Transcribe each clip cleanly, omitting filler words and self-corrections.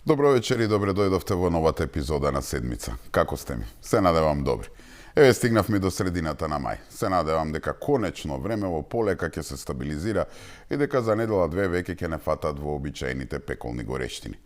Добро вечер и добре дојдовте во новата епизода на Седмица. Како сте ми? Се надевам добри. Еве стигнавме до средината на мај. Се надевам дека конечно времево полека ќе се стабилизира и дека за недела две веќе ќе не фатат вообичаените пеколни горештини.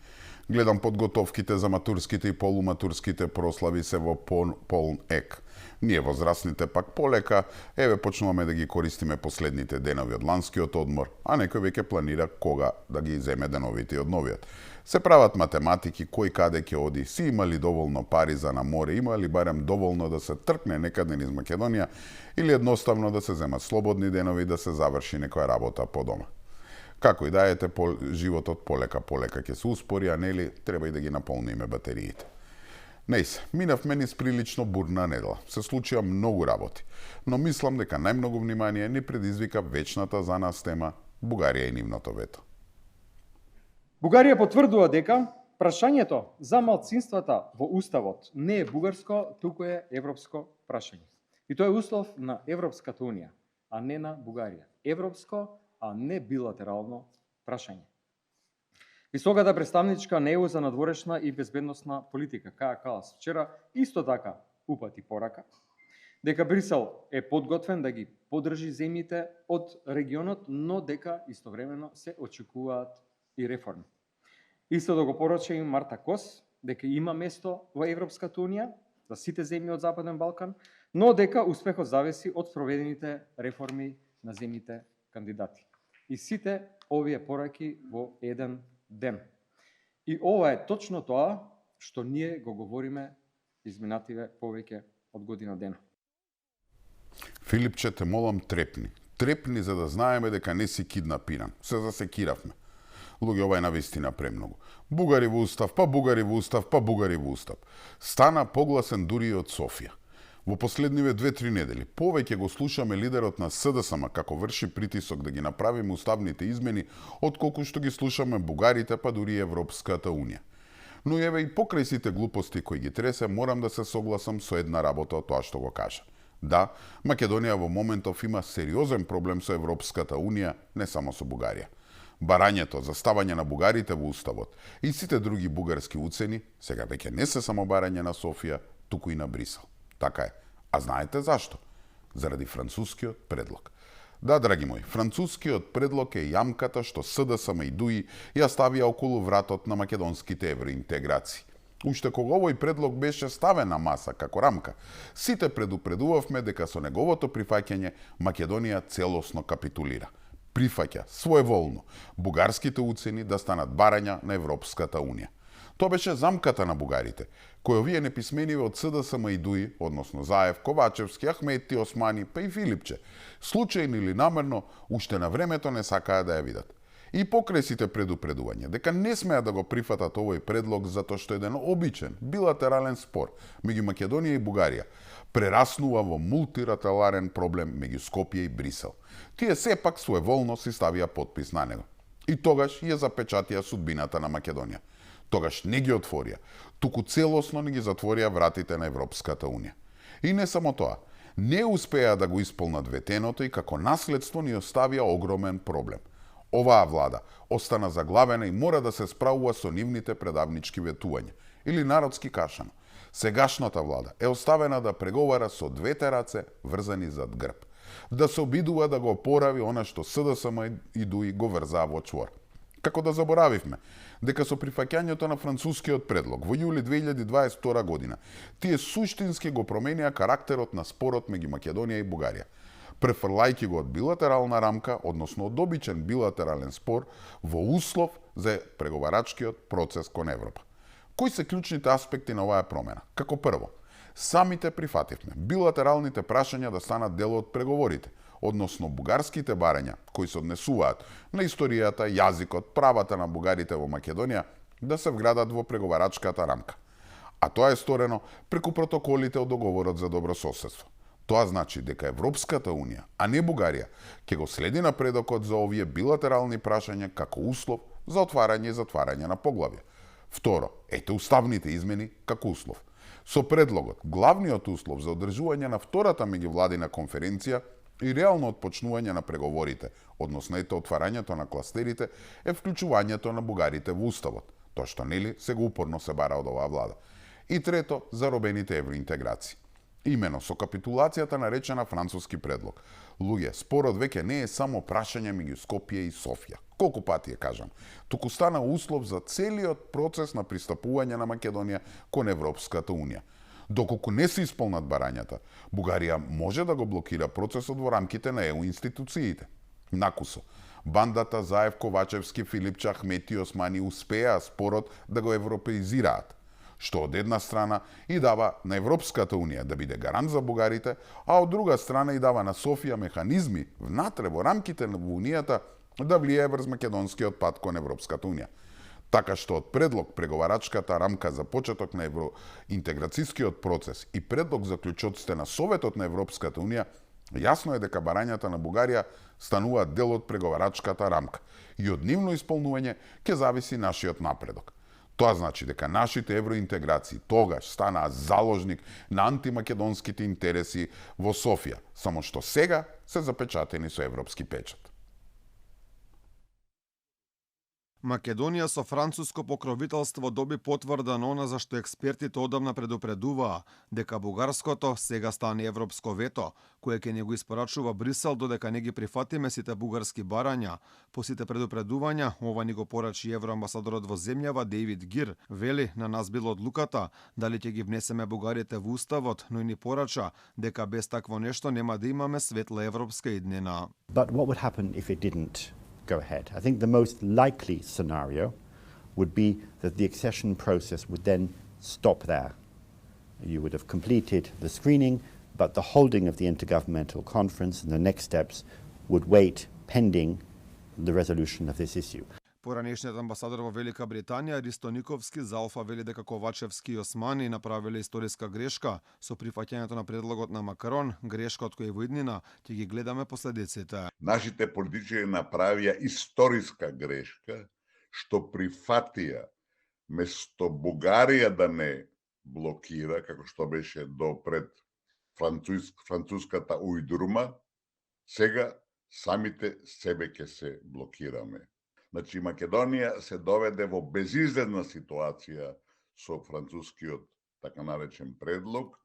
Гледам подготовките за матурските и полуматурските прослави се во полн ек. Ние возрастните пак полека, еве почнуваме да ги користиме последните денови од ланскиот одмор, а некој веќе планира кога да ги земе деновите од новиот. Се прават математики, кој каде ќе оди, си имали доволно пари за на море, имали барем доволно да се тркне некаде низ Македонија или едноставно да се земат слободни денови да се заврши некоја работа по дома. Како и да ете, животот полека ќе се успори, а нели треба и да ги наполниме батериите. Нејсе, минавме низ прилично бурна недела. Се случија многу работи, но мислам дека најмногу внимание ни предизвика вечната за нас тема Бугарија и нивното вето. Бугарија потврдува дека прашањето за малцинствата во уставот не е бугарско, туку е европско прашање. И тоа е услов на Европската унија, а не на Бугарија. Европско, а не билатерално прашање. Високата представничка на ЕУ за надворешна и безбедносна политика, Каја Калас, вчера исто така упати порака дека Брисел е подготвен да ги поддржи земјите од регионот, но дека истовремено се очекуваат и реформи. Исто да го порача и Марта Кос дека има место во Европската унија за сите земји од Западен Балкан, но дека успехот зависи од спроведените реформи на земјите кандидати. И сите овие пораки во еден ден. И ова е точно тоа што ние го говориме изминативе повеќе од година дена. Филипче, те молам, трепни. Трепни за да знаеме дека не си киднапиран. Се засекиравме. Луѓе, ова е навистина премногу. Бугари во устав, па бугари во устав, па бугари во устав. Стана погласен дури и од Софија. Во последниве 2-3 недели повеќе го слушаме лидерот на СДСМ како врши притисок да ги направиме уставните измени, отколку што ги слушаме бугарите, па дури Европската унија. Но еве и покрај сите глупости кои ги тресе, морам да се согласам со една работа од тоа што го кажа. Да, Македонија во моментов има сериозен проблем со Европската унија, не само со Бугарија. Барањето за ставање на бугарите во уставот и сите други бугарски уцени сега веќе не се само барање на Софија, туку и на Брисел. Така е. А знаете зашто? Заради францускиот предлог. Да, драги мои, францускиот предлог е јамката што СДСМ и ДУИ ја ставија околу вратот на македонските евроинтеграции. Уште кога овој предлог беше ставен на маса како рамка, сите предупредувавме дека со неговото прифаќање Македонија целосно капитулира. Прифаќа своеволно бугарските уцени да станат барања на Европската унија. Тоа беше замката на бугарите, кој овие неписмениве од СДСМ и ДУИ, односно Заев, Ковачевски, Ахмети, Османи, па и Филипче, случајно или намерно, уште на времето не сакаа да ја видат. И покрај сите предупредувања дека не смеа да го прифатат овој предлог затоа што еден обичен билатерален спор меѓу Македонија и Бугарија прераснува во мултилатерален проблем меѓу Скопје и Брисел. Тие сепак своеволно си ставија подпис на него. И тогаш ја запечатија судбината на Македонија. Тогаш не ги отворија, туку целосно не ги затворија вратите на Европската унија. И не само тоа, не успеа да го исполнат ветеното и како наследство ни оставија огромен проблем. Оваа влада остана заглавена и мора да се справува со нивните предавнички ветувања, или народски кашано. Сегашната влада е оставена да преговара со двете раце врзани зад грб, да се обидува да го опорави она што СДСМ и ДУИ го врзаа во чвор. Како да заборавивме дека со прифаќањето на францускиот предлог во јули 2022 година, тие суштински го променија карактерот на спорот меѓу Македонија и Бугарија, префрлајќи го од билатерална рамка, односно од обичен билатерален спор, во услов за преговарачкиот процес кон Европа. Кои се клучните аспекти на оваа промена? Како прво, самите прифативме билатералните прашања да станат дел од преговорите, односно бугарските барања, кои се однесуваат на историјата, јазикот, правата на бугарите во Македонија, да се вградат во преговарачката рамка. А тоа е сторено преку протоколите од договорот за добрососедство. Тоа значи дека Европската унија, а не Бугарија, ќе го следи напредокот за овие билатерални прашања како услов за отварање и затварање на поглавја. Второ, ете уставните измени како услов. Со предлогот, главниот услов за одржување на втората меѓувладина конференција и реално отпочнување на преговорите, односно ете отварањето на кластерите, е вклучувањето на бугарите во уставот, тоа што нели сега упорно се бара од оваа влада. И трето, заробените евроинтеграции. Имено со капитулацијата наречена француски предлог. Луѓе, спорот веќе не е само прашање меѓу Скопје и Софија. Колку пати ја кажам, туку стана услов за целиот процес на пристапување на Македонија кон Европската унија. Доколку не се исполнат барањата, Бугарија може да го блокира процесот во рамките на ЕУ институциите. Накусо, бандата Заев, Ковачевски, Филипче, Ахмети и Османи успеа спорот да го европеизираат, што од една страна и дава на Европската унија да биде гарант за бугарите, а од друга страна и дава на Софија механизми внатре во рамките на унијата да влијае врз македонскиот пат кон Европската унија. Така што од предлог преговарачката рамка за почеток на евроинтеграцијскиот процес и предлог за клучоците на Советот на Европската унија, јасно е дека барањата на Бугарија стануваат дел од преговарачката рамка и од нивно исполнување ќе зависи нашиот напредок. Тоа значи дека нашите евроинтеграции тогаш станаа заложник на антимакедонските интереси во Софија, само што сега се запечатени со европски печат. Македонија со француско покровителство доби потврда на она за што експертите одамна предупредуваа, дека бугарското сега стане европско вето, кое ќе не го испорачува Брисел додека не ги прифатиме сите бугарски барања. По сите предупредувања, ова ни го порачи евроамбасадорот во земјава Дејвид Гир. Вели, на нас било одлуката дали ќе ги внесеме бугарите во уставот, но и ни порача дека без такво нешто нема да имаме светла европска иднина. But what would happen if it didn't go ahead? I think the most likely scenario would be that the accession process would then stop there. You would have completed the screening, but the holding of the intergovernmental conference and the next steps would wait pending the resolution of this issue. Поранешниот амбасадор во Велика Британија Ристо Никовски за Алфа вели дека Ковачевски и Османи направиле историска грешка со прифаќањето на предлогот на Макарон, грешка од која во иднина ќе ги гледаме последиците. Нашите политичари направија историска грешка што прифатија место Бугарија да не блокира, како што беше до пред француската ујдрума, сега самите себе ќе се блокираме. Значи, Македонија се доведе во безизгледна ситуација со францускиот, така наречен, предлог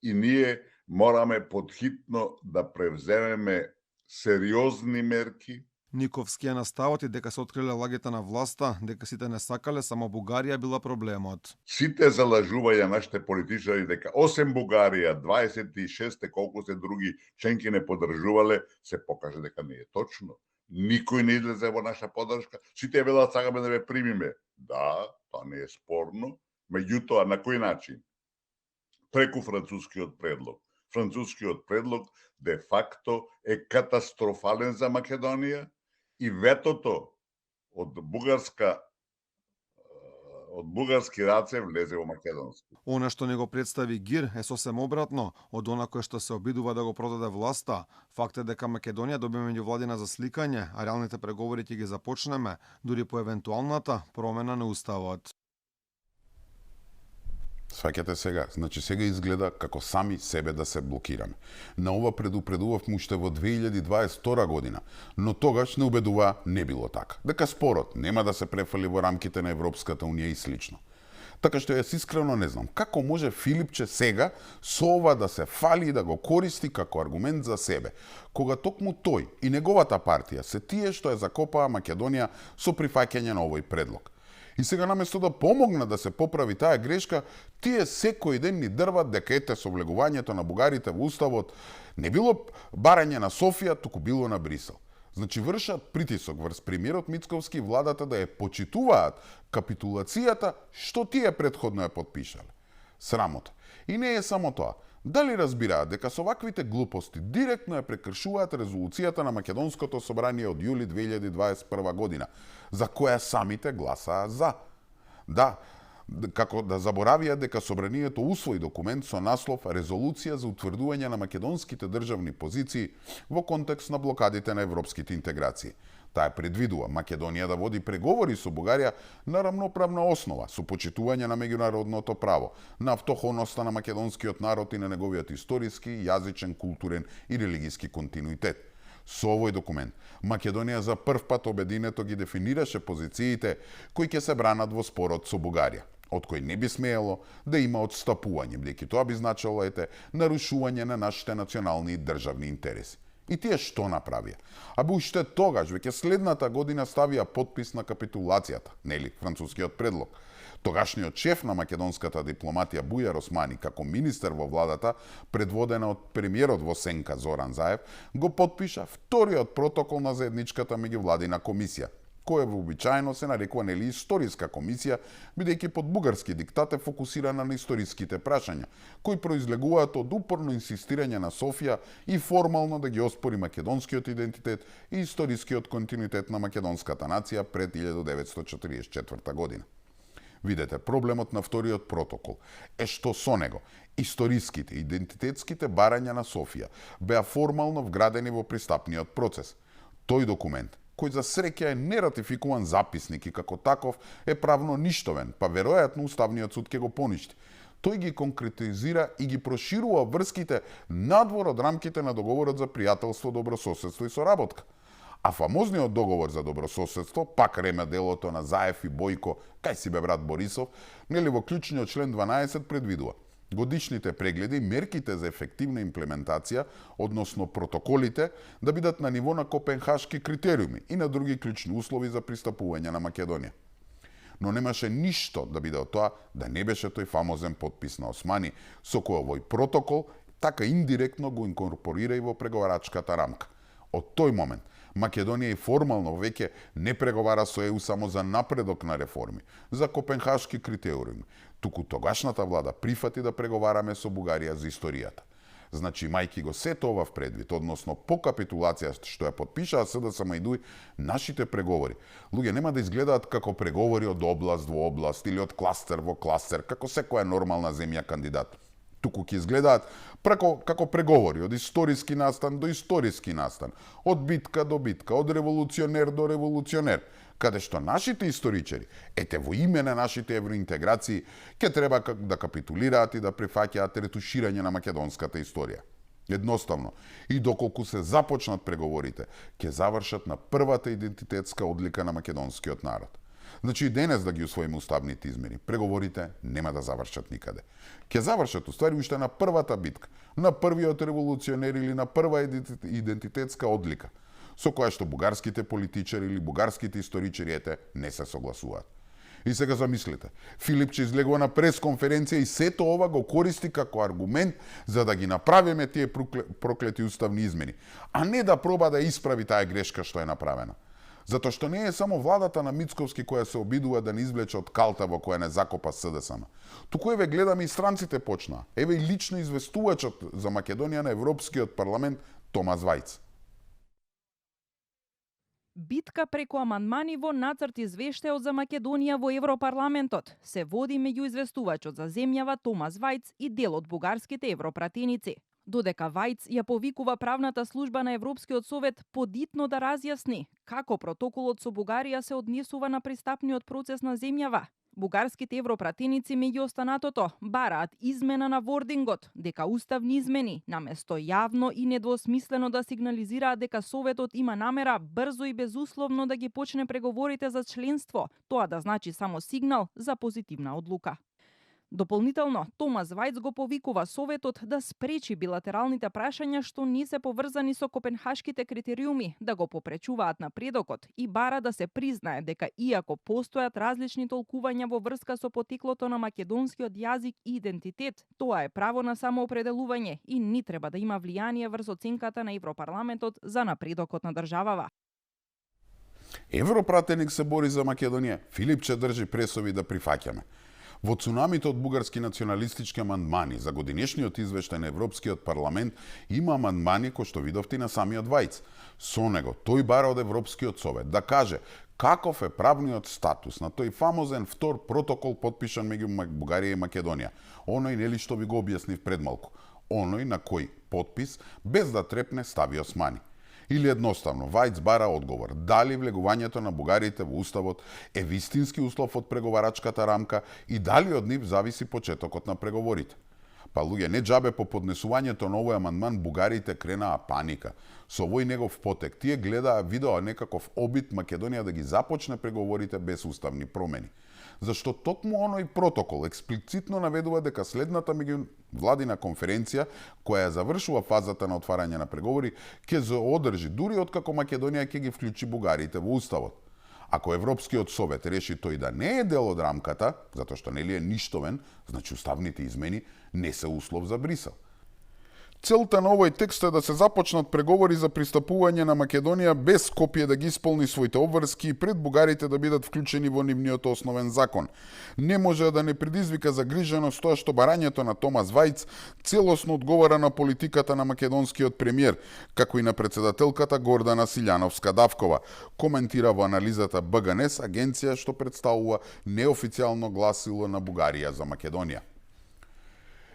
и ние мораме подхитно да превземеме сериозни мерки. Никовски е наставот и дека се откриле лагите на власта, дека сите не сакале, само Бугарија била проблемот. Сите залажувања нашите политичари дека осем Бугарија, 26 колку се други членки не поддржувале, се покаже дека не е точно. Никој не излезе во наша поддршка. Сите велат сакаме да ве примиме. Да, тоа не е спорно. Меѓутоа, на кој начин? Преку францускиот предлог. Францускиот предлог де факто е катастрофален за Македонија и ветото од бугарски раце влезе во македонски. Она што не го представи Гир е сосем обратно од она кој што се обидува да го продаде власта. Факт е дека Македонија доби меѓувладина за сликање, а реалните преговори ќе ги започнеме дури по евентуалната промена на уставот. Сваќате сега, значи сега изгледа како сами себе да се блокираме. На ова предупредувавме уште во 2022 година, но тогаш не убедува не било така. Дека спорот нема да се префали во рамките на Европската унија и слично. Така што јас искрено не знам како може Филипче сега со ова да се фали и да го користи како аргумент за себе, кога токму тој и неговата партија се тие што ја закопаа Македонија со прифаќање на овој предлог. И сега наместо да помогна да се поправи таа грешка, тие секој ден ни дрват дека ете со влегувањето на бугарите во уставот не било барање на Софија, туку било на Брисел. Значи вршат притисок врз премиерот Мицковски и владата да ја почитуваат капитулацијата што тие претходно ја подпишале. Срамота. И не е само тоа. Дали разбираат дека со ваквите глупости директно ја прекршуваат резолуцијата на Македонското собрание од јули 2021 година, за која самите гласаа за? Да, како да заборавија дека собранието усвои документ со наслов Резолуција за утврдување на македонските државни позиции во контекст на блокадите на европските интеграции. Таа предвидува Македонија да води преговори со Бугарија на рамноправна основа, со почитување на меѓународното право, на автохоноста на македонскиот народ и на неговиот историски, јазичен, културен и религиски континуитет. Со овој документ, Македонија за прв пат обединето ги дефинираше позициите кои ќе се бранат во спорот со Бугарија, од кој не би смеело да има отстапување, бидејќи тоа би значило нарушување на нашите национални и државни интереси. И тие што направија? Абе уште тогаш, веќе следната година ставија подпис на капитулацијата, нели, францускиот предлог. Тогашниот шеф на македонската дипломатија Бујар Османи, како министер во владата, предводена од премиерот во сенка Зоран Заев, го подпиша вториот протокол на заедничката меѓувладина комисија, која вообичаено се нарекува нели историска комисија, бидејќи под бугарски диктат е фокусирана на историските прашања, кои произлегуваат од упорно инсистирање на Софија и формално да ги оспори македонскиот идентитет и историскиот континуитет на македонската нација пред 1944 година. Видете, проблемот на вториот протокол е што со него историските и идентитетските барања на Софија беа формално вградени во пристапниот процес. Тој документ, кој за среќа е нератификуван записник и како таков е правно ништовен, па веројатно Уставниот суд ќе го поништи. Тој ги конкретизира и ги проширува врските надвор од рамките на договорот за пријателство, добрососедство и соработка. А фамозниот договор за добрососедство, пак реме делото на Заев и Бојко, кај си бе брат Борисов, нели во клучниот член 12 предвидува годишните прегледи и мерките за ефективна имплементација, односно протоколите, да бидат на ниво на Копенхашки критериуми и на други клучни услови за пристапување на Македонија. Но немаше ништо да биде од тоа да не беше тој фамозен подпис на Османи, со кој овој протокол така индиректно го инкорпорира и во преговарачката рамка. Од тој момент Македонија и формално веќе не преговара со ЕУ само за напредок на реформи, за Копенхашки критериуми, туку тогашната влада прифати да преговараме со Бугарија за историјата. Значи, мајки го сето ова в предвид, односно по капитулација што ја подпишаа СДСМ и ДУИ, нашите преговори, луѓе нема да изгледаат како преговори од област во област или од кластер во кластер, како секоја нормална земја кандидат. Туку ќе изгледаат како преговори од историски настан до историски настан, од битка до битка, од револуционер до револуционер, каде што нашите историчари, во име на нашите евроинтеграции, ќе треба да капитулираат и да прифаќаат ретуширање на македонската историја. Едноставно, и доколку се започнат преговорите, ќе завршат на првата идентитетска одлика на македонскиот народ. Значи и денес да ги усвоиме уставните измени, преговорите нема да завршат никаде. Ќе завршат уствари уште на првата битка, на првиот револуционер или на прва идентитетска одлика, со која што бугарските политичари или бугарските историчари не се согласуваат. И сега замислете, Филипче излегува на пресконференција и сето ова го користи како аргумент за да ги направиме тие проклети уставни измени, а не да проба да исправи таа грешка што е направена. Затоа што не е само владата на Мицковски која се обидува да не извлече од калта во која не закопа СДСМ. Туку гледаме и странците почнаа. И лично известувачот за Македонија на Европскиот парламент Томас Вајц. Битка преку амандмани во нацрт извештајот за Македонија во Европарламентот се води меѓу известувачот за земјава Томас Вајц и дел од бугарските европратеници. Додека Вајц ја повикува правната служба на Европскиот совет подитно да разјасни како протоколот со Бугарија се однесува на пристапниот процес на земјава. Бугарските европратеници меѓу останатото бараат измена на вордингот, дека уставни измени, наместо јавно и недвосмислено да сигнализираат дека Советот има намера брзо и безусловно да ги почне преговорите за членство, тоа да значи само сигнал за позитивна одлука. Дополнително, Томас Вајц го повикува Советот да спречи билатералните прашања што не се поврзани со Копенхашките критериуми да го попречуваат напредокот и бара да се признае дека иако постојат различни толкувања во врска со потеклото на македонскиот јазик и идентитет, тоа е право на самоопределување и не треба да има влијание врз оценката на Европарламентот за напредокот на државава. Европратеник се бори за Македонија, Филипче држи пресови да прифаќаме. Во цунамито од бугарски националистички амандмани за годинешниот извештај на Европскиот парламент има амандмани кои што видовте на самиот Вајц. Со него тој бара од Европскиот совет да каже каков е правниот статус на тој фамозен втор протокол подпишан меѓу Бугарија и Македонија. Оној нели што ви го објаснив пред малку. Оној на кој подпис без да трепне стави Османи. Или едноставно, Вајц бара одговор, дали влегувањето на бугарите во уставот е вистински услов од преговарачката рамка и дали од нив зависи почетокот на преговорите. Па луѓе, не џабе по поднесувањето на овој амандман бугарите кренаа паника. Со овој негов потек тие гледаа видео некаков обид Македонија да ги започне преговорите без уставни промени. Зашто токму оној протокол експлицитно наведува дека следната меѓувладина конференција, која ја завршува фазата на отварање на преговори, ќе се одржи дури откако Македонија ќе ги вклучи бугарите во уставот. Ако Европскиот совет реши тој да не е дел од рамката, затоа што нели е ништовен, значи уставните измени не се услов за Брисел. Целта на овој текст е да се започнат преговори за пристапување на Македонија без Скопје да ги исполни своите обврски и пред бугарите да бидат вклучени во нивниот основен закон. Не може да не предизвика загриженост тоа што барањето на Томас Вајц целосно одговара на политиката на македонскиот премиер, како и на председателката Гордана Силјановска-Давкова, коментира во анализата БГНЕС, агенција што представува неофицијално гласило на Бугарија за Македонија.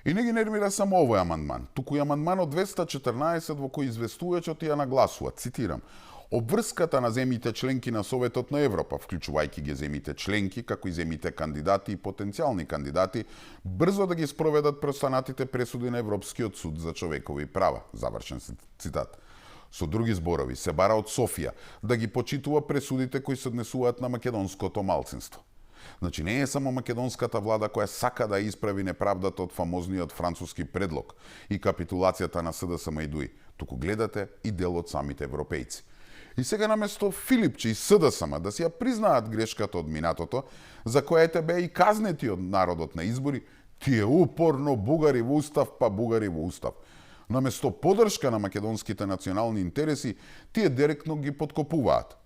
И не ги нервира само овој амандман, туку и амандманот 214 во кој известувачот ја нагласува, цитирам, обврската на земјите членки на Советот на Европа, вклучувајќи ги земјите членки, како и земјите кандидати и потенцијални кандидати, брзо да ги спроведат преостанатите пресуди на Европскиот суд за човекови права, завршен цитат. Со други зборови, се бара од Софија да ги почитува пресудите кои се однесуваат на македонското малцинство. Значи, не е само македонската влада која сака да исправи неправдата од фамозниот француски предлог и капитулацијата на СДСМ и ДУИ, туку гледате и дел од самите европејци. И сега наместо Филипче и СДСМ да си ја признаат грешката од минатото, за која беа и казнети од народот на избори, тие упорно бугари во устав, па бугари во устав. Наместо поддршка на македонските национални интереси, тие директно ги подкопуваат.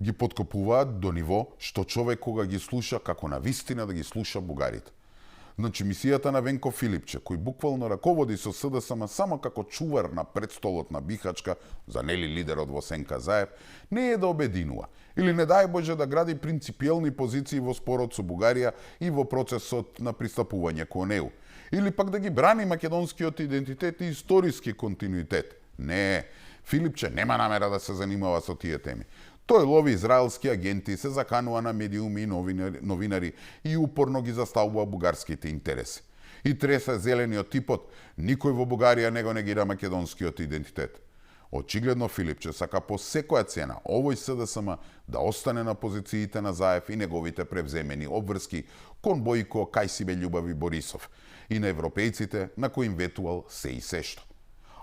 Ги подкопуваат до ниво што човек кога ги слуша како на вистина да ги слуша бугарите. Значи мисијата на Венко Филипче, кој буквално раководи со СДСМ само како чувар на предстолот на Бихачка, за нели лидерот во Сенка Заев, не е да обединува, или не дај Боже да гради принципиелни позиции во спорот со Бугарија и во процесот на пристапување кон ЕУ, или пак да ги брани македонскиот идентитет и историски континуитет. Не, Филипче нема намера да се занимава со тие теми. Тој лови израелски агенти, се заканува на медиуми и новинари и упорно ги заставува бугарските интереси. И тресе зелениот типот, никој во Бугарија не го негира македонскиот идентитет. Очигледно Филипче сака по секоја цена овој СДСМ да остане на позициите на Заев и неговите превземени обврски кон Бојко, Кајсибе, Љубави Борисов и на европејците на кои им ветувал се и сешто.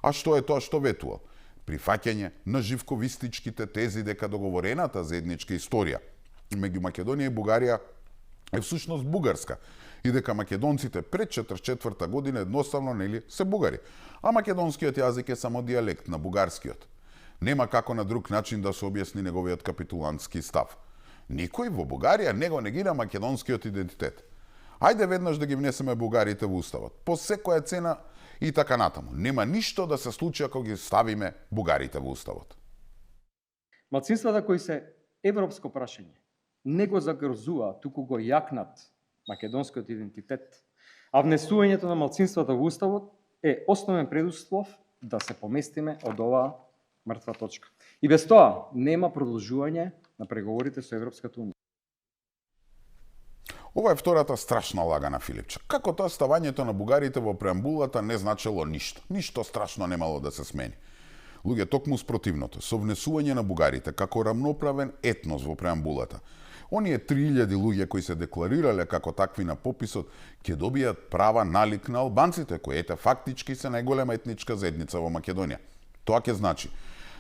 А што е тоа што ветувал? Прифаќање на живковистичките тези дека договорената заедничка историја меѓу Македонија и Бугарија е всушност бугарска и дека македонците пред 44 година едноставно нели се бугари, а македонскиот јазик е само дијалект на бугарскиот. Нема како на друг начин да се објасни неговиот капитулантски став. Никој во Бугарија не го негира македонскиот идентитет. Ајде веднаш да ги внесеме бугарите во уставот, по секоја цена и така натаму. Нема ништо да се случи ако ги ставиме бугарите во уставот. Малцинствата кои се европско прашање не го загрозува, туку го јакнат македонскиот идентитет, а внесувањето на малцинствата во уставот е основен предуслов да се поместиме од оваа мртва точка. И без тоа нема продолжување на преговорите со Европската унија. Ова е втората страшна лага на Филипче. Како тоа ставањето на бугарите во преамбулата не значело ништо. Ништо страшно немало да се смени. Луѓе, токму спротивното, со внесување на бугарите како рамноправен етнос во преамбулата, оние 3000 луѓе кои се декларирале како такви на пописот, ќе добијат права налик на албанците, кои фактички се најголема етничка заедница во Македонија. Тоа ќе значи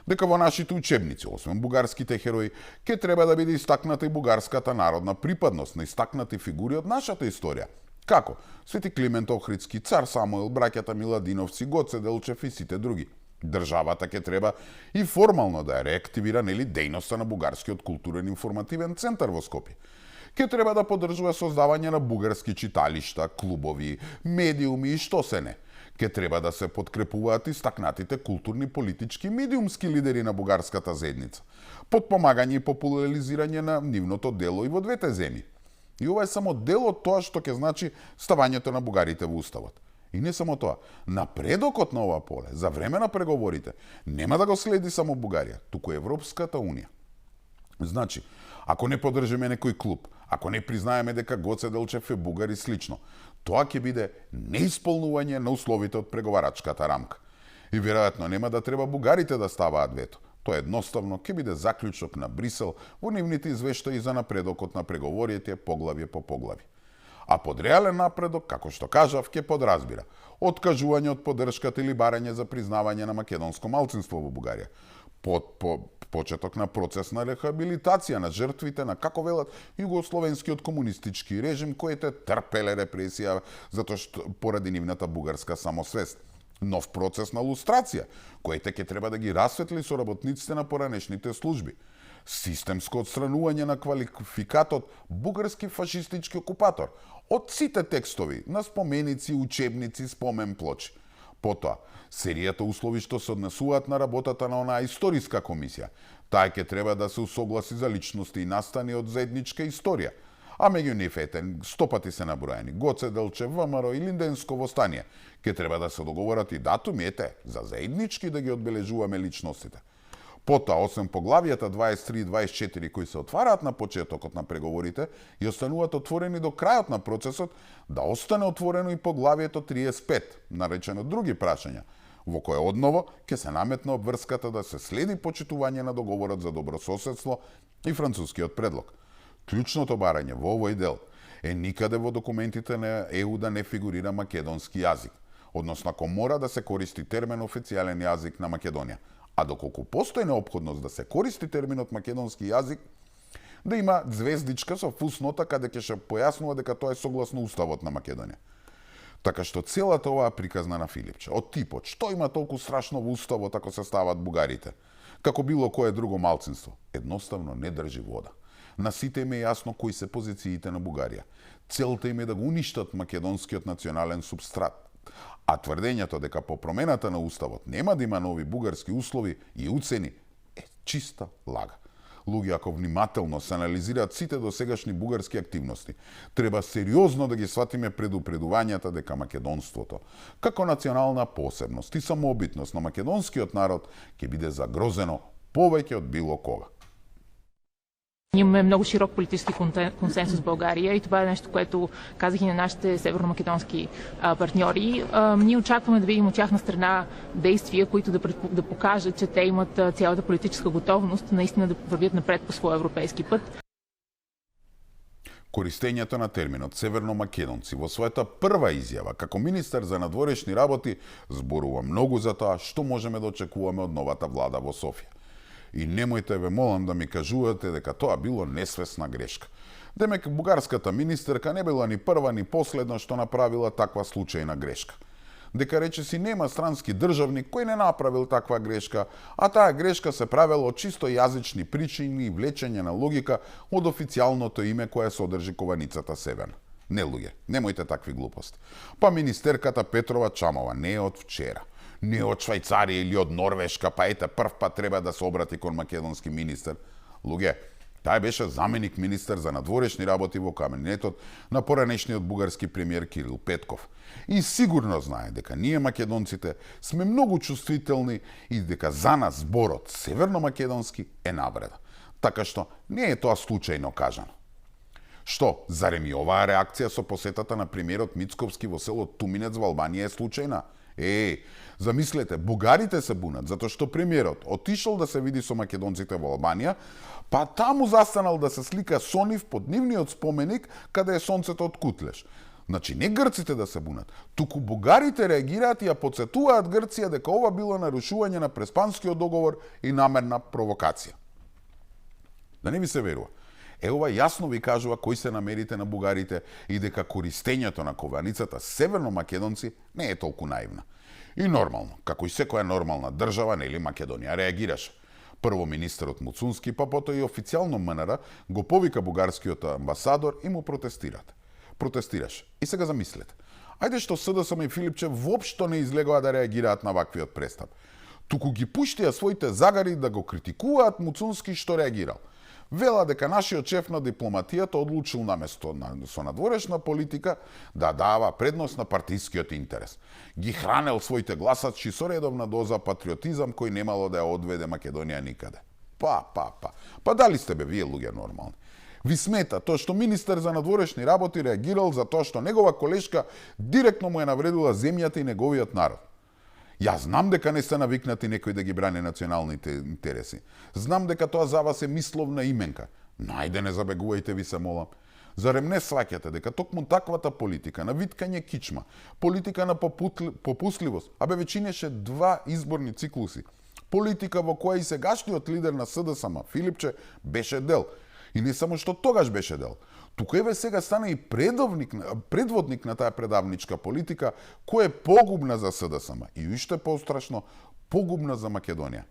дека во нашите учебници, освен бугарските херои, ќе треба да биде истакната и бугарската народна припадност на истакнати фигури од нашата историја. Како? Свети Климент Охридски, цар Самуил, браќата Миладиновци, Гоце Делчев и сите други. Државата ќе треба и формално да ја реактивира нели дејноста на бугарскиот културен информативен центар во Скопје. Ќе треба да поддржува создавање на бугарски читалишта, клубови, медиуми и што се не. Ќе треба да се подкрепуваат истакнатите културни, политички, медиумски лидери на бугарската заедница, подпомагање и популаризирање на нивното дело и во двете земји. И ова е само дел од тоа што ќе значи ставањето на бугарите во уставот. И не само тоа, напредокот на ова поле, за време на преговорите, нема да го следи само Бугарија, туку Европската Унија. Значи, ако не поддржиме некој клуб, ако не признаеме дека Гоце Делчев е бугар и слично, тоа ќе биде неисполнување на условите од преговарачката рамка. И веројатно нема да треба бугарите да ставаат вето. Тоа едноставно ќе биде заклучок на Брисел во нивните извештаи за напредокот на преговорите поглавје по поглави. А под реален напредок, како што кажав, ќе подразбира откажување од поддршката или барање за признавање на македонско малцинство во Бугарија, почеток на процес на рехабилитација на жртвите на, како велат, југословенскиот комунистички режим, коите трпеле репресија затоа што поради нивната бугарска самосвест. Нов процес на лустрација, коите ќе треба да ги расветли со работниците на поранешните служби. Системско отстранување на квалификатот бугарски фашистички окупатор од сите текстови на споменици, учебници, спомен плочи. Потоа, серијата услови што се однесуваат на работата на онаа историска комисија. Таа ќе треба да се усогласи за личности и настани од заедничка историја. А меѓу нив стопати се набројани Гоце Делчев, ВМРО и Линденско востание. Ке треба да се договорат и датуми, за заеднички да ги одбележуваме личностите. Потоа, освен поглавијата 23 и 24 кои се отвараат на почетокот на преговорите и остануваат отворени до крајот на процесот, да остане отворено и поглавието 35, наречено други прашања, во кое одново ќе се наметне обврската да се следи почитување на договорот за добрососедство и францускиот предлог. Клучното барање во овој дел е никаде во документите на ЕУ да не фигурира македонски јазик, односно ако мора да се користи термин официјален јазик на Македонија, а доколку постои неопходност да се користи терминот македонски јазик, да има звездичка со фуснота каде ќе се појаснува дека тоа е согласно уставот на Македонија. Така што целата оваа приказна на Филипче, од типот, што има толку страшно во уставот ако се стават бугарите, како било кое друго малцинство, едноставно не држи вода. На сите им е јасно кои се позициите на Бугарија. Целта им е да го уништат македонскиот национален субстрат. А тврдењето дека по промената на уставот нема да има нови бугарски услови и уцени е чиста лага. Луѓе, ако внимателно се анализираат сите досегашни бугарски активности, треба сериозно да ги сватиме предупредувањата дека македонството, како национална посебност и самообитност на македонскиот народ, ќе биде загрозено повеќе од било кога. Имаме много широк политически консенсус в България и това е нещо, което казах и на нашите северно-македонски партньори. Ние очакваме да видим от тяхна страна действия, които да покажат, че те имат цялата политическа готовност наистина да вървят напред по своя европейски път. Користењето на терминот северно-македонци во својата прва изјава како министер за надворешни работи зборува многу за тоа што можеме да очекуваме од новата влада во Софија. И немојте ве молам да ми кажувате дека тоа било несвесна грешка. Демек, бугарската министерка не била ни прва ни последна што направила таква случајна грешка. Дека речиси нема странски државник кој не направил таква грешка, а таа грешка се правела од чисто јазични причини и влечење на логика од официјалното име кое содржи кованицата Северна. Не, луѓе, немојте такви глупости. Па министерката Петрова Чамова не е од вчера. Не од Швајцарија или од Норвешка, па прв пат треба да се обрати кон македонски министер. Луѓе, тај беше заменик министер за надворешни работи во кабинетот на поранешниот бугарски премиер Кирил Петков. И сигурно знае дека ние македонците сме многу чувствителни и дека за нас зборот северно-македонски е навреда. Така што не е тоа случајно кажано. Што, зарем и оваа реакција со посетата на премиерот Мицковски во село Туминец во Албанија е случајна? Замислете, бугарите се бунат затоа што премиерот отишол да се види со македонците во Албанија, па таму застанал да се слика со нив под нивниот споменик каде е сонцето од Кутлеш. Значи, не грците да се бунат, туку бугарите реагираат и ја потсетуваат Грција дека ова било нарушување на Преспанскиот договор и намерна провокација. Да не ви се верува. Ова јасно ви кажува кои се намерите на бугарите и дека користењето на кованицата северно-македонци не е толку наивна. И нормално, како и секоја нормална држава, нели Македонија реагираше. Прво министерот Муцунски, па потоа и официјално МНР го повика бугарскиот амбасадор и му протестираше. И сега замислете. Ајде што СДСМ и Филипче воопшто не излегоа да реагираат на ваквиот престап. Туку ги пуштија своите загари да го критикуваат Муцунски што реагирал. Вела дека нашиот шеф на дипломатијата одлучил наместо со надворешна политика да дава предност на партискиот интерес. Ги хранел своите гласачи со редовна доза патриотизам кој немало да ја одведе Македонија никаде. Па дали сте бе вие луѓе нормални? Ви смета тоа што министер за надворешни работи реагирал за тоа што негова колешка директно му е навредила земјата и неговиот народ. Јас знам дека не сте навикнати некој да ги брани националните интереси. Знам дека тоа за вас е мисловна именка. Најде не забегувајте, ви се молам. Зарем не сваќате дека токму таквата политика на виткање кичма, политика на попусливост, веќе 2 изборни циклуси, политика во која и сегашниот лидер на СДСМ, Филипче, беше дел. И не само што тогаш беше дел. Туку еве сега стана и предводник на таа предавничка политика, која е погубна за СДСМ и уште пострашно, погубна за Македонија.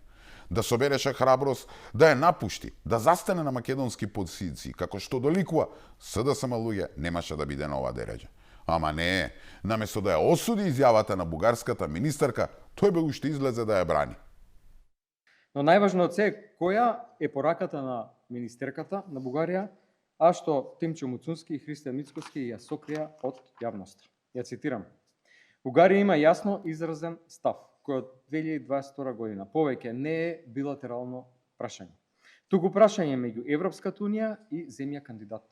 Да собереше храброст, да ја напушти, да застане на македонски позиции, како што доликува СДСМ луѓе, немаше да биде на ова дереđа. Ама не, наместо да ја осуди изјавата на бугарската министерка, тој бе уште излезе да ја брани. Но најважно од се, која е пораката на министерката на Бугарија, а што Тимчо Муцунски и Христијан Мицкоски ја сокрија од јавноста. Ја цитирам. Бугарија има јасно изразен став, кој од 2022 година повеќе не е билатерално прашање, туку прашање меѓу Европската унија и земја кандидат.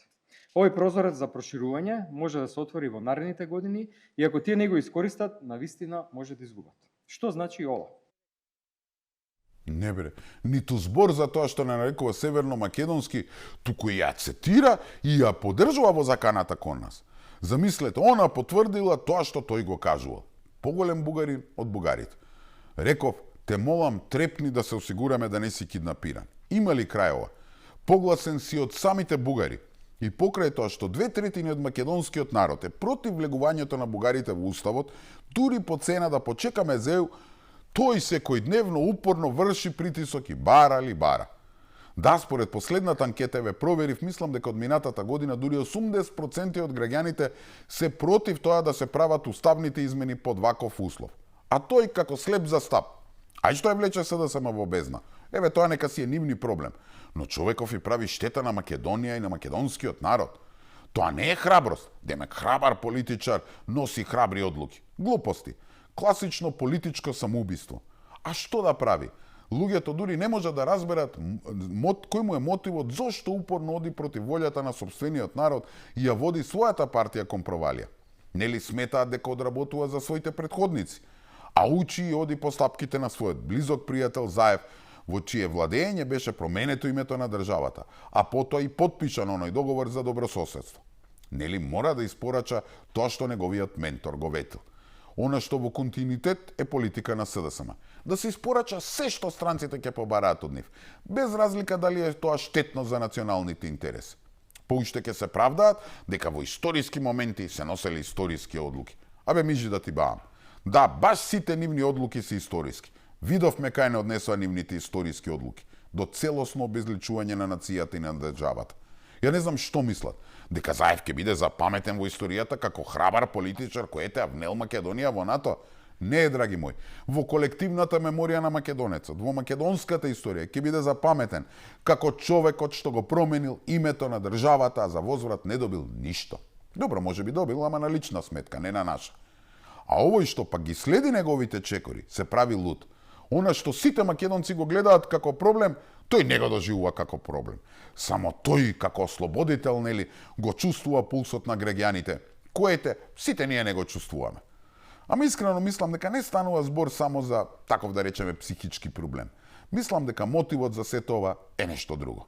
Овој прозорец за проширување може да се отвори во наредните години и ако тие не го искористат, навистина може да изгубат. Што значи ова? Не бре, ниту збор за тоа што не нарекува северно-македонски, туку ја цитира и ја поддржува во заканата кон нас. Замислете, она потврдила тоа што тој го кажувал. Поголем бугарин од бугарите. Реков, те молам трепни да се осигураме да не си киднапиран. Има ли крај ова? Погласен си од самите бугари. И покрај тоа што 2/3 од македонскиот народ е против влегувањето на бугарите во уставот, дури по цена да почекаме ЗЕУ, тој секојдневно упорно врши притисок и бара. Да, според последната анкета ве проверив, мислам дека од минатата година дури 80% од граѓаните се против тоа да се прават уставните измени под ваков услов. А тој како слеп за стап. Ај што ја влече СДСМ во бездна. Еве тоа нека си е нивни проблем. Но човеков и прави штета на Македонија и на македонскиот народ. Тоа не е храброст. Демек храбар политичар носи храбри одлуки. Глупости. Класично политичко самоубиство. А што да прави? Луѓето дури не можат да разберат кој му е мотивот зошто упорно оди против волјата на сопствениот народ и ја води својата партија кон провалија. Нели сметаат дека одработува за своите претходници, а учи и оди по стапките на својот близок пријател Заев, во чие владење беше променето името на државата, а потоа и потпишан оној договор за добрососедство. Нели мора да испорача тоа што неговиот ментор го ветил. Она што во континуитет е политика на СДСМ. Да се испорача се што странците ќе побараат од нив, без разлика дали е тоа штетно за националните интереси. Поуште ќе се правдаат дека во историски моменти се носели историски одлуки. Мижи да ти баам. Да, баш сите нивни одлуки се историски. Видовме кај не однесоа нивните историски одлуки. До целосно обезличување на нацијата и на државата. Ја не знам што мислат. Дека Заев ќе биде запаметен во историјата како храбар политичар кој ете внел Македонија во НАТО? Не, драги мој. Во колективната меморија на македонецот, во македонската историја ќе биде запаметен како човекот што го променил името на државата, а за возврат не добил ништо. Добро, може би добил, ама на лична сметка, не на наша. А овој што пак ги следи неговите чекори, се прави луд. Она што сите македонци го гледаат како проблем, тој не го доживува како проблем. Само тој како ослободител, нели, го чувствува пулсот на граѓаните, коите сите ние не го чувствуваме. Ама искрено мислам дека не станува збор само за, таков да речеме, психички проблем. Мислам дека мотивот за сето ова е нешто друго.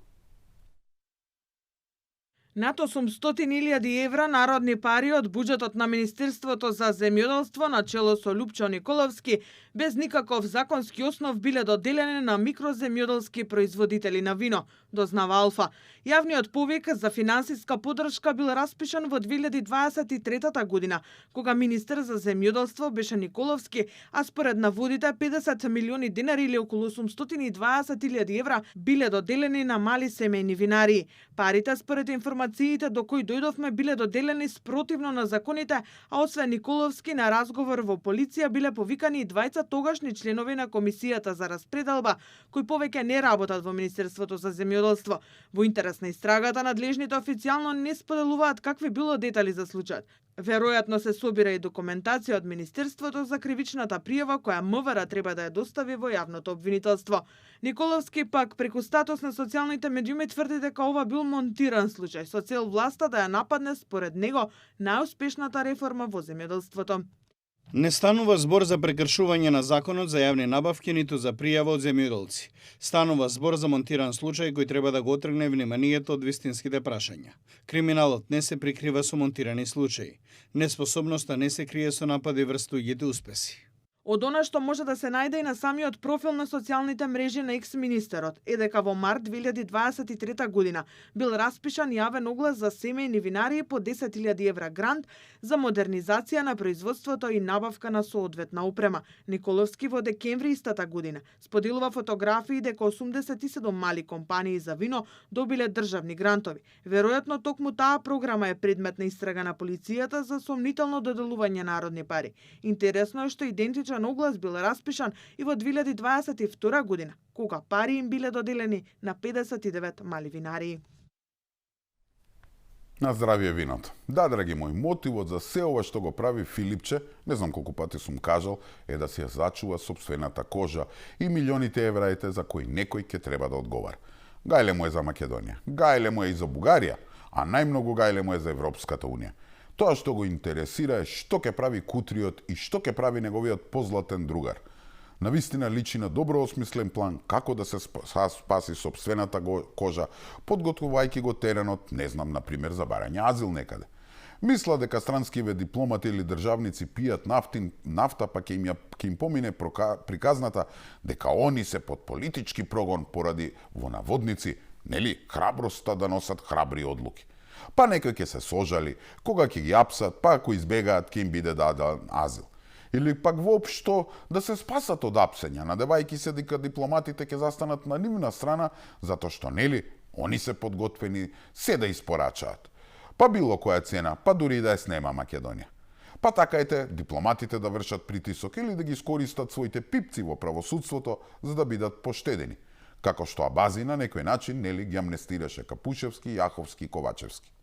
Над 800.000 евра народни пари од буџетот на Министерството за земјоделство на чело со Лупчо Николовски без никаков законски основ биле доделени на микроземјоделски производители на вино, дознава Алфа. Јавниот повик за финансиска поддршка бил распишан во 2023 година, кога министер за земјоделство беше Николовски, а според наводите 50 милиони денари или околу 820.000 евра биле доделени на мали семејни винари. Парите според информација информациите до кои дојдовме биле доделени спротивно на законите, а освен Николовски на разговор во полиција биле повикани и двајца тогашни членови на комисијата за распределба, кои повеќе не работат во Министерството за земјоделство. Во интерес на истрагата, надлежните официјално не споделуваат какви било детали за случајот. Веројатно се собира и документација од Министерството за кривичната пријава која МВР треба да ја достави во јавното обвинителство. Николовски пак преку статус на социјалните медиуми тврди дека ова бил монтиран случај со цел власта да ја нападне според него најуспешната реформа во земјоделството. Не станува збор за прекршување на законот за јавни набавки ниту за пријава од земјоделци. Станува збор за монтиран случај кој треба да го отргне вниманието од вистинските прашања. Криминалот не се прикрива со монтирани случаи. Неспособноста не се крие со напади врз туѓите успеси. Од она што може да се најде и на самиот профил на социјалните мрежи на екс-министерот е дека во март 2023 година бил распишан јавен оглас за семејни винарии по 10.000 евра грант за модернизација на производството и набавка на соодветна опрема. Николовски во декември истата година споделува фотографии дека 87 мали компании за вино добиле државни грантови. Веројатно токму таа програма е предмет на истрага на полицијата за сомнително доделување народни пари. Интересно е што идентичен оглас бил распишан и во 2022 година, кога пари им биле доделени на 59 мали винарии. На здравие виното. Да, драги мои, мотивот за се ова што го прави Филипче, не знам колку пати сум кажал, е да се зачува сопствената кожа и милионите евраите за кои некој ќе треба да одговара. Гајле му е за Македонија, гајле му е и за Бугарија, а најмногу гајле му е за Европската унија. Тоа што го интересира е што ќе прави Кутриот и што ќе прави неговиот позлатен другар. Навистина личи на добро осмислен план како да се спаси сопствената кожа, подготвувајќи го теренот, не знам, например, за барање азил некаде. Мисла дека странскиве дипломати или државници пијат нафта, па ќе им помине приказната дека они се под политички прогон поради во наводници, нели, храброста да носат храбри одлуки. Па некој ќе се сожали, кога ќе ги апсат, па ако избегаат ќе им биде даден азил. Или пак воопшто да се спасат од апсења, надевајќи се дека дипломатите ќе застанат на нивна страна, затоа што нели, они се подготвени се да испорачаат. Па било која цена, па дури да ја снема Македонија. Па такајте дипломатите да вршат притисок или да ги искористат своите пипци во правосудството за да бидат поштедени. Како што Абази на некој начин нели ги амнестираше Капушевски, Јаховски и Ковачевски.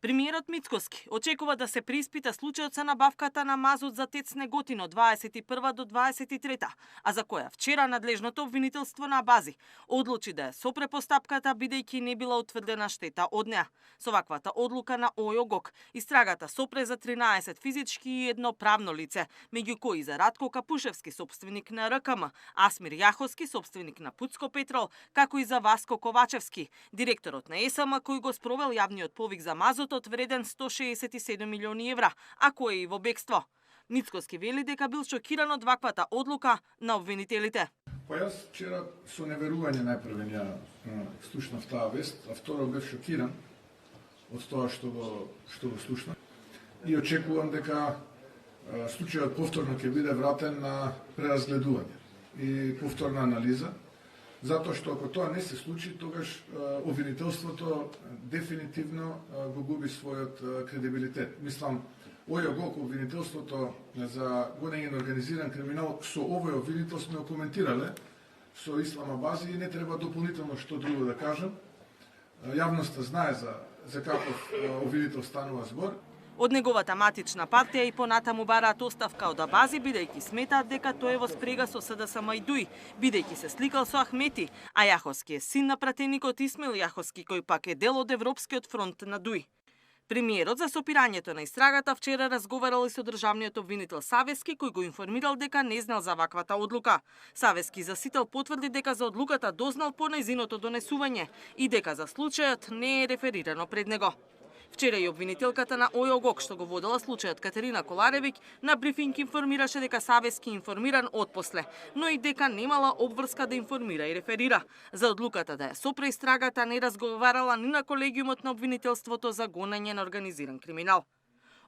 Премиерот Мицкоски очекува да се преиспита случајот со набавката на мазут за ТЕЦ Неготино 21 до 23, а за која вчера надлежното обвинителство на Абази одлучи да ја сопре постапката бидејќи не била утврдена штета од неа. Со ваквата одлука на ОЈОГОК истрагата сопре за 13 физички и едно правно лице, меѓу кои за Радко Капушевски, собственик на РКМ, Асмир Јаховски, собственик на Пуцко Петрол, како и за Васко Ковачевски, директорот на ЕСМ кој го спровел јавниот повик за мазут вреден 167 милиони евра, а кој е и во бегство. Мицкоски вели дека бил шокиран од ваквата одлука на обвинителите. Па јас вчера со неверување најпрвен ја слушнав таа вест, а второ бев шокиран од тоа што го слушнав. И очекувам дека случајот повторно ќе биде вратен на преразгледување и повторна анализа, затоа што ако тоа не се случи, тогаш обвинителството дефинитивно го губи својот кредибилитет. Мислам, ОЈОГОК, обвинителството за гонење на организиран криминал, со овој обвинител сме коментирале со Ислам Абази и не треба дополнително што друго да кажам. Јавноста знае за каков обвинител станува збор. Од неговата матична партија и понатаму бараат оставка од Абази, бидејќи сметаат дека тој е во спрега со СДСМ и ДУИ, бидејќи се сликал со Ахмети, а Јаховски е син на пратеникот Исмил Јаховски, кој пак е дел од Европскиот фронт на ДУИ. Премиерот за сопирањето на истрагата вчера разговарал и со државниот обвинител Савески, кој го информирал дека не знал за ваквата одлука. Савески за сител потврди дека за одлуката дознал по нејзиното донесување и дека за случајот не е реферирано пред него. Вчера и обвинителката на ОЈОГОК, што го водела случајот Катерина Коларевиќ, на брифинг информираше дека Савески информиран отпосле, но и дека немала обврска да информира и реферира. За одлуката да ја сопре истрагата не разговарала ни на колегиумот на обвинителството за гонење на организиран криминал.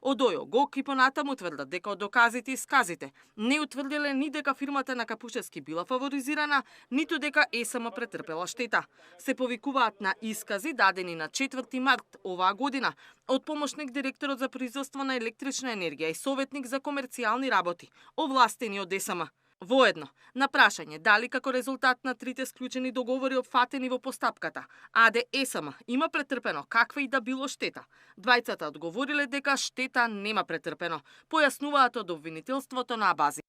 Одојо ГОК и понатаму тврдат дека од доказите и сказите не утврдиле ни дека фирмата на Капушевски била фаворизирана, ниту дека ЕСМ претрпела штета. Се повикуваат на искази дадени на 4 март оваа година од помошник директорот за производство на електрична енергија и советник за комерцијални работи, овластени од ЕСМ. Воедно, на прашање дали како резултат на трите склучени договори опфатени во постапката, АД ЕСМ има претрпено каква и да било штета, двајцата одговориле дека штета нема претрпено, појаснуваат од обвинителството на бази.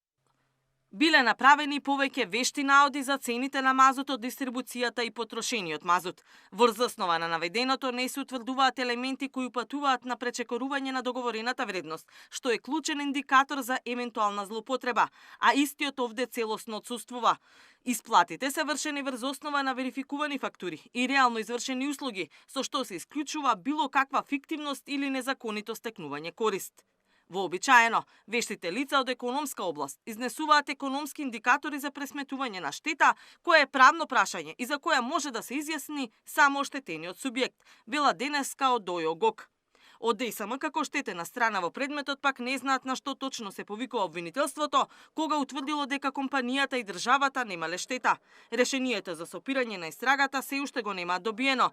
Биле направени повеќе вешти наоди за цените на мазутот, дистрибуцијата и потрошениот мазут. Врз основа на наведеното не се утврдуваат елементи кои упатуваат на пречекорување на договорената вредност, што е клучен индикатор за евентуална злоупотреба, а истиот овде целосно отсуствува. Исплатите се вршени врз основа на верификувани фактури и реално извршени услуги, со што се исклучува било каква фиктивност или незаконито стекнување корист. Вообичаено, вештите лица од економска област изнесуваат економски индикатори за пресметување на штета, кое е правно прашање и за која може да се изјасни само оштетениот субјект, вела денеска Одојо ГОК. Од ЕСМ како штетена страна во предметот пак не знаат на што точно се повикува обвинителството, кога утврдило дека компанијата и државата немале штета. Решението за сопирање на истрагата се уште го немаат добиено,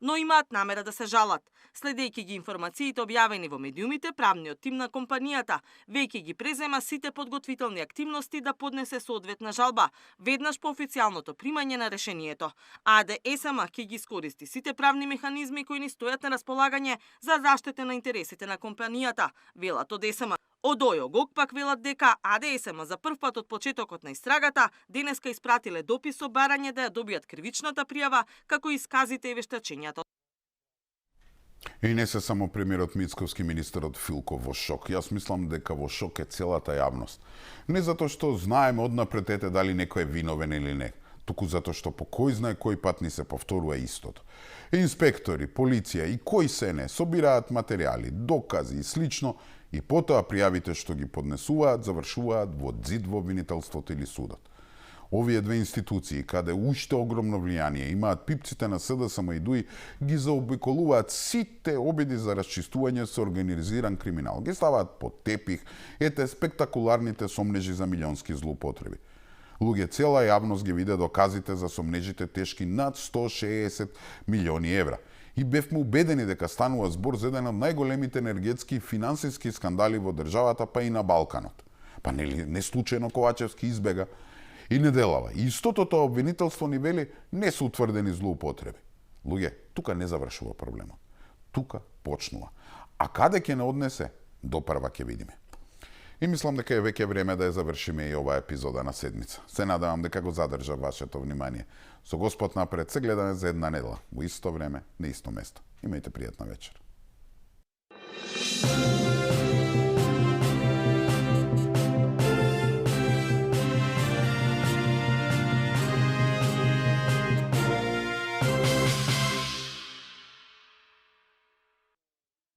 но имаат намера да се жалат. Следејќи ги информациите објавени во медиумите, правниот тим на компанијата веќе ги презема сите подготвителни активности да поднесе соодветна жалба, веднаш по официјалното примање на решението. АД ЕСМ ќе ги искористи сите правни механизми кои ни стојат на располагање за заштита на интересите на компанијата, велат од ЕСМ. Одојо ГОК пак велат дека АД ЕСМ за прв пат од почетокот на истрагата денеска испратиле допис со барање да ја добијат кривичната пријава, како и сказите и вештачењата. И не се само премиерот Мицковски, министерот Филков во шок. Јас мислам дека во шок е целата јавност. Не затоа што знаеме однапред дали некој е виновен или не, туку затоа што по кој знае кој пат ни се повторува истото. Инспектори, полиција и кој се не собираат материјали, докази и слично, и потоа пријавите што ги поднесуваат завршуваат во ѕид во обвинителството или судот. Овие две институции, каде уште огромно влијание имаат пипците на СДСМ и ДУИ, ги заобиколуваат сите обиди за расчистување со организиран криминал. Ги ставаат под тепих спектакуларните сомнежи за милионски злоупотреби. Луѓе, цела јавност ги виде доказите за сомнежите тешки над 160 милиони евра. И бевме убедени дека станува збор за еден од најголемите енергетски и финансиски скандали во државата, па и на Балканот. Па не случајно Ковачевски избега и не делава. И истото тоа обвинителство ни вели не се утврдени злоупотреби. Луѓе, тука не завршува проблемот. Тука почнува. А каде ќе не однесе, допрва ќе видиме. И мислам дека е веќе време да ја завршиме и оваа епизода на седмица. Се надевам дека го задржа вашето внимание. Со Господ напред се гледаме за една недела, во исто време, на исто место. Имајте пријатна вечер.